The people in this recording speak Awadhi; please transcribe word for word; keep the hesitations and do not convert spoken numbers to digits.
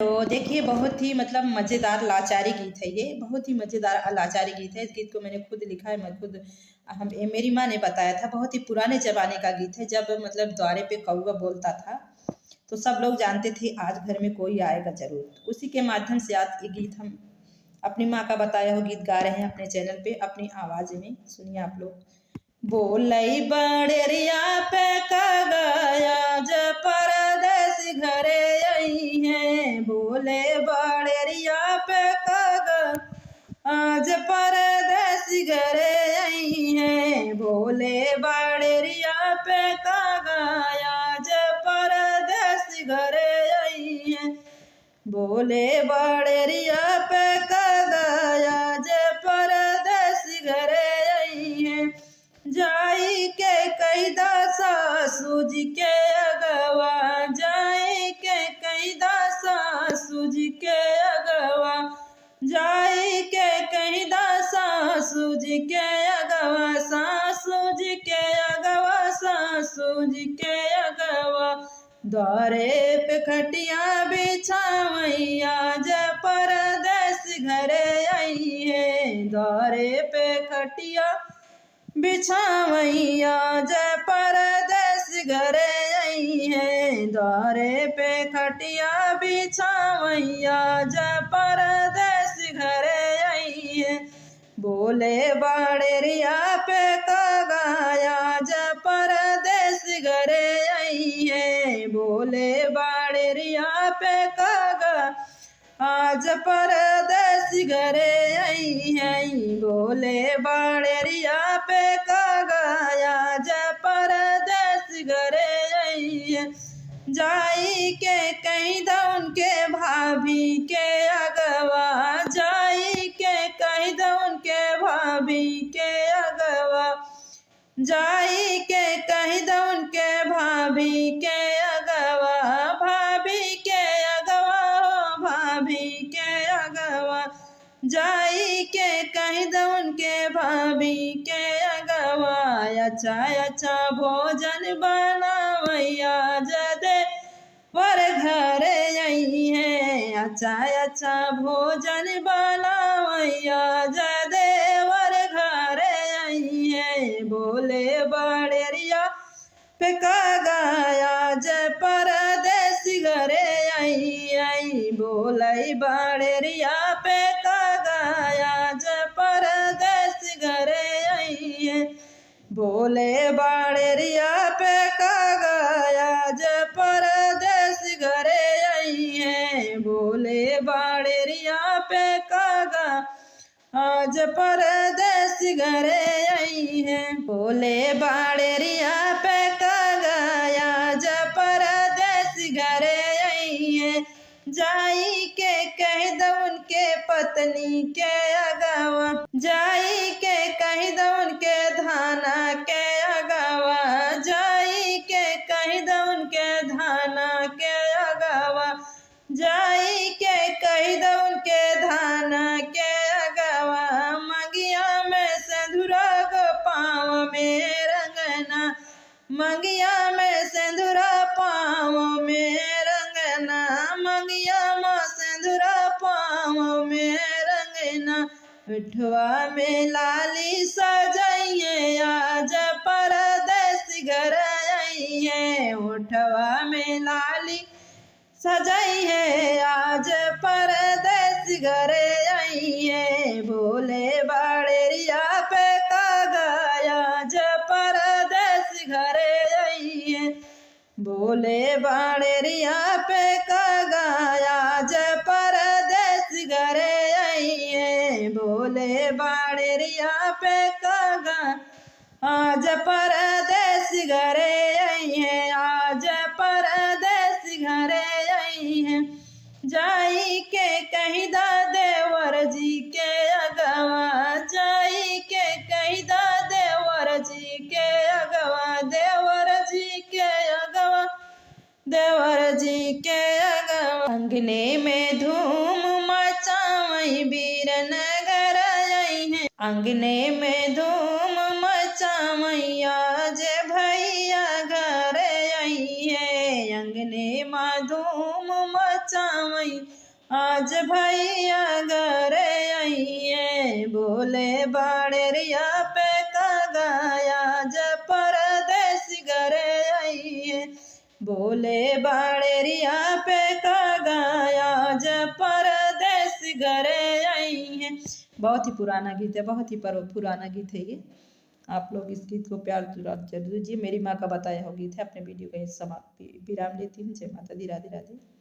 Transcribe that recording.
तो देखिए, बहुत ही मतलब मज़ेदार लाचारी गीत है ये, बहुत ही मज़ेदार लाचारी गीत है। इस गीत को मैंने खुद लिखा है, मैं खुद, हम, ये मेरी माँ ने बताया था। बहुत ही पुराने ज़माने का गीत है, जब मतलब द्वारे पे कौवा बोलता था तो सब लोग जानते थे आज घर में कोई आएगा ज़रूर। उसी के माध्यम से आज ये गीत हम अपनी माँ का बताया हुआ गीत गा रहे हैं अपने चैनल पे, अपनी आवाज़ में। सुनिए आप लोग। बोलई बड़ेरिया पे कागा, आज परदेस घरे आई है। बोले बड़ेरिया पे कागा, आज परदेस घरे आई है। बोले बड़ेरिया पे कागा, आज परदेस घरे आई है। बोले बड़ेरिया पे कागा, आज परदेस घरे आई है। जाई के कहि दा सासू जी के अगवा, जाई के कहि दा सासू जी के अगवा, जाई के कहि दा सासू जी के अगवा, सासू जी के अगवा, सासू जी के अगवा। द्वारे पे खटिया बिछावई, आज परदेस घरे आई है। द्वारे पे खटिया बिछावई, आज परदेस घरे आई है। द्वारे पे खटिया बिछावई, आज परदेस घरे आई है। बोले बड़ेरिया पे कागा, आज परदेस घरे आई है। बोले बड़ेरिया पे कागा, आज परदेस घरे आई है। बोले बड़ेरिया पे कागा, आज परदेस घरे आई है। जाई के कहि दा उनके भाभी के अगवा, जाई के कहि दा उनके भाभी के अगवा, जाई के कहि दा उनके भाभी के अगवा, भाभी के अगवा हो, भाभी के अगवा। जाई के कहि दा उनके भाभी के अगवा, अच्छा अच्छा भोजन बनावई, आज देवर घरे आई है। अच्छा अच्छा भोजन बनावई, आज देवर घरे आई है। बोले बड़ेरिया पे कागा, आज परदेस घरे आई, आई। बोलई बड़ेरिया पे कागा, आज परदेस घरे आई है। बोले बड़ेरिया पे कागा, आज परदेस घरे आई है। बोले बड़ेरिया पे कागा, आज परदेस घरे आई है। बोले बड़ेरिया पे कागा, आज परदेस घरे आई है। जाई के कहि दा उनके पत्नी के अगवा, जाई के कहि दा उनके धाना के अगवा, जाई के कहि दा उनके धाना के अगवा, जाई के कहि दा उनके धाना के अगवा। मंगिया में सेंधुरा गो, पाँव में रंगना, मंगिया में सेंधुरा, पाँव में रंगना, मंगिया में सेंधुरा, पाँव में रंगना। ओठवा में लाली सजइहे, आज परदेस घर अइहे। ओठवा में लाली सजइहे, आज परदेस घरे अइहे। बोले बड़ेरिया पे कागा, आज परदेस घरे अइहे। बोले बड़ेरिया पे कागा, आज परदेस घरे अइहे। बोले बड़ेरिया पे कागा, आज परदेस घरे अइहे, आज परदेस घरे अइहे। जाई के कहि दा देवर जी के अगवा, जाई के कहि दा देवर जी के अगवा, देवर जी के अगवा, देवर जी के अगवा। अंगने में धूम मचावई, बीरन घर अइहे। अंगने में धूम मचावई, आज भैया घर अइहे। अंगने में धूम मचावई, आज भैया घरे अइहें, बोले बाड़े रिया पे कागा, आज परदेस घरे अइहें, बोले बाड़े रिया पे कागा, आज परदेस घरे अइहें। बहुत ही पुराना गीत है, बहुत ही पर-, पुराना गीत है ये। आप लोग इस गीत को प्यार दुलार जरूर दीजिए। मेरी माँ का बताया हुआ गीत है। अपने वीडियो का यहीं समाप्ति, विराम लेती हूँ। जय माता दी, राधे राधे।